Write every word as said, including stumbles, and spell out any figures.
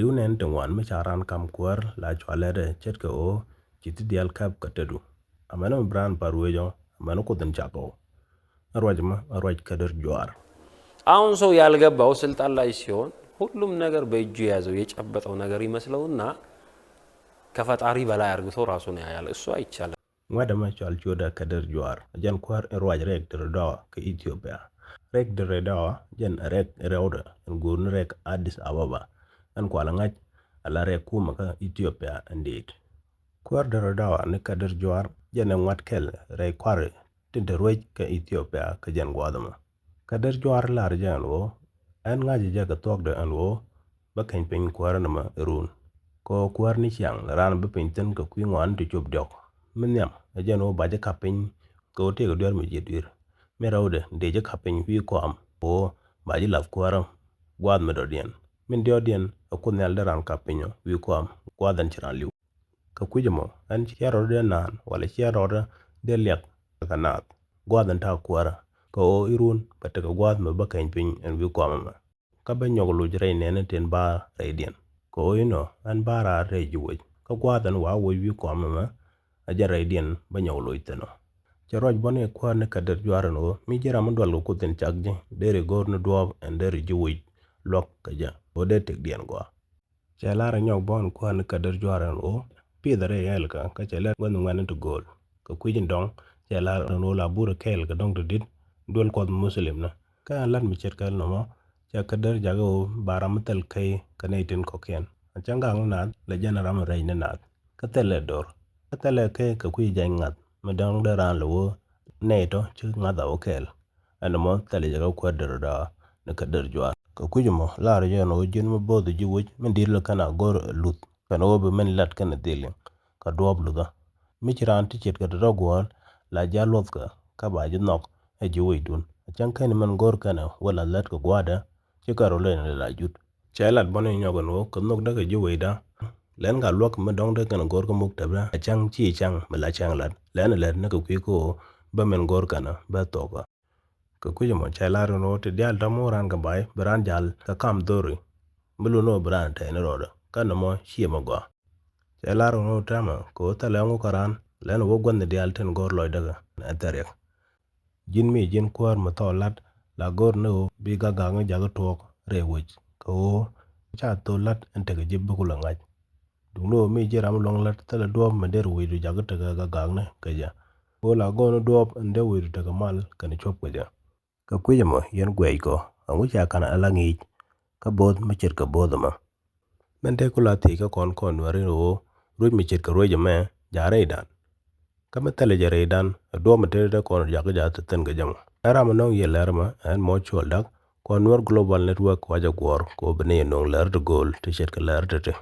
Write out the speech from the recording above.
Riw nɛn ti ŋuan mi ca ran kam kuäär la cua lɛt ɛ ce̱tkɛ ɣöö ci ti diaal käp kɛ tetdu. Amäni mi bi raan pa̱r wecɔ, amäni Kuoth in cak ɣɔw. Ɛ ruac mɔ, ɛ ruac Kädär Juaar. አሁን ሰው ያልገባው ስልጣን ላይ ሲሆን ሁሉም ነገር በእጁ የያዘው የጨበጠው ነገር ይመስለውና ከፈጣሪ በላይ አርግቶ ራሱን ያያል። እሱ አይቻልም። Ŋuɛ̈t ɛmɛ cɔal ciötdɛ Kädär Juaar, jɛn kuäär in ruac rɛk Dire Dawa kä Ithiopia. Rɛk Dire Dawa jɛn rɛk rɛwdɛ in guur ni rɛk Addis Ababa. Ɛn kualɛ ŋa̱c ala rɛk kumɛ kä Ithiopia in diit. Kuäär Dire Dawa ni Kädär Juaar jɛn ɛ ŋuat kɛl rɛy kua̱ri tin te ruec kä Ithiopia kä jɛn gua̱a̱th ɛmɔ. Kädär Juaar lar jɛ ɛn ɣöö ɛn ŋa̱cä jɛ kɛ thuɔ̱kdɛ ɛn ɣöö bä keny piny kuäärä nɔmɔ irun. Kɛ ɣöö kuäär ni ciaŋ raan bä piny thi̱n kɛ kui̱ ŋɔaani ti cop diɔ̱k. Min nhiam ɛ jɛn ɣöö ba ji̱ ka̱p piny kɛ ɣöö tëëkɛ duer mi ji̱ dui̱r. Min rɛwdɛ dee ji̱ ka̱p piny wi̱i̱ kɔam kɛ ɣöö ba ji̱ lath kuäärä gua̱a̱th mi dɔ̱diɛn. Min diɔ̱ɔ̱kdiɛn ɛ Kuoth Nhial dee raan ka̱p piny ɔ wi̱i̱ kɔam gua̱a̱th ɛn ci raan li̱w. Kɛ kui̱c ɛmɔ ɛn ciɛ rɔɔdɛ dee naan wala ciɛ rɔɔdɛ dee liak kɛ naath gua̱a̱th in ta̱a̱ kuäärä kɛ ɣöö irun bɛ tekɛ gua̱a̱th mi bä keny piny ɛn wi̱i̱ kɔam ɛmɛ. Kä bä nyɔk loc rɛy nɛɛni tin ba̱a̱ rɛydiɛn kɛ ɣöö inɔ ɛn ba̱a̱ raar rɛy ji̱ wec kä gua̱a̱th ɛn wa̱a̱ wec wi̱i̱ kɔam ɛmɛ. Ɛ jɛn rɛydiɛn bä nyɔk loc thi̱n ɔ. Cɛ ruac bɔni kuäär ni Kädär Juaar ɛn ɣöö mi ji̱ ram mi dual kɛ Kuoth in cak ji̱ deri go̱o̱r ni duɔ̱ɔ̱p ɛn deri ji̱ wec luäk kɛ jɛ ɣöö dee tëkdiɛn gɔaa. Cɛ lar ɛ nyɔk bɔn kuäär ni Kädär Juaar ɛn ɣöö pithɛ rɛy ɣɛɛlkä kä cɛ lɛt guäth ŋuɛ̈tni ti gööl. Kɛ kui̱c in dɔ̱ŋ cɛ lar ɛn ɣöö la burɛ kɛɛl kɛ dɔ̱ŋ ti di̱t duel Kuɔth Muslim ni. Kä ɛn lat mi ce̱tkɛ nɔmɔ cɛ Kädär jakä ɣöö ba ram mi thil key kɛ nɛy tin kɔ̱kiɛn. A cäŋ gak ni naath lɛ jɛn ram mi rɛc ni naath kä thilɛ do̱r kä thilɛ key kɛ kui̱ jany ŋa̱th mi dɔ̱ŋ dee raan lɛ ɣöö nɛy tɔ̱ ci ŋa̱th a wä kɛɛl. Ɛn ɛmɔ thilɛ jɛ kä kuäär Dire Dawa ni Kädär Juaar. Kɛ kui̱c ɛmɔ lar jɛ ɛn ɣöö ji̱n mi bo̱o̱th ji̱ wec min di̱t lɛ kɛn a go̱r luth kɛn ɣöö bi min lat kɛn dhil liŋ kɛ duɔ̱ɔ̱p luthä. Mi ci raan ti ce̱tkɛ ti rɔ guɔ̱ɔ̱l la ji̱ a luɔthkɛ kä ba ji̱ nhɔk ɛ ji̱ wecdun. A cäŋ kɛn min go̱r kɛn ɛ wä la lät kɛ gua̱a̱dɛ ci kɛ rɔ leny la jut. Cɛ lat bɔni nyɔk ɛn ɣöö kɛ nhökdä kɛ ji̱ wecdä lɛn ka luäk mi dɔ̱ŋ dee kɛn go̱r kä muk tɛpdä a cäŋ ci cäŋ mi la cäŋ lat lɛn lɛt ni kɛ kui̱ kä ɣöö bä min go̱r kɛn bä thok. Kɛ kui̱c ɛmɔ cɛ lar ɛn ɣöö ti diaal tɔ̱ mi wä raan kɛ ba̱a̱y bi raan jal kɛ kam dho̱ri mi lun ɣöö bi raan tɛɛni rɔɔdɛ kä nɔmɔ ciɛ mi gɔaa. Cɛ lar ɛn ɣöö täämɛ kɛ ɣöö thilɛ ŋu kä raan lɛn wä guäthni diaal tin go̱r lɔcdä kɛ ɛ thil riɛk. Ji̱n mi ji̱n kuäär mi thɔɔk la̱t la go̱r ni ɣöö bi gak gakni jakä tuɔɔk rɛy wec kɛ ɣöö ca thöl la̱t ɛn tekɛ ji̱ bi kulɛ ŋa̱c. Duŋni ɣöö mi ji̱ ram luäŋ la̱t thilɛ duɔ̱ɔ̱p mi deri wecdu jakä tekɛ gak gakni kɛ jɛ. Ɣöö la go̱r ni duɔ̱ɔ̱p ɛn dee wecdu tekɛ mal kɛnɛ cuɔ̱p kɛ jɛ. Kɛ kui̱c ɛmɔ yɛn guɛc kɔ ɛŋu ca ka̱n ala ŋi̱i̱c kä bo̱o̱th mi ce̱tkɛ bo̱o̱th ɛmɔ. Min te ku la thiec kä kɔn kɔn nuɛri ni ɣöö ruec mi ce̱tkɛ ruec ɛmɛ ja̱ rɛydan. Kä mi thilɛ jɛ rɛydan ɛ duɔ̱ɔ̱p mi te te kɔn jakä ja̱ thil thi̱n kɛ jɛ mɔ. Ɛ ram mi nɔŋ yɛ lɛr ɛmɛ ɛn mɔ cuɔl dak kɔn Nuer Global Network wa jɛ guɔ̱ɔ̱r kɛ ɣöö bi ni yɛ nöŋ lɛr ti gööl ti ce̱tkɛ lɛr ti ti.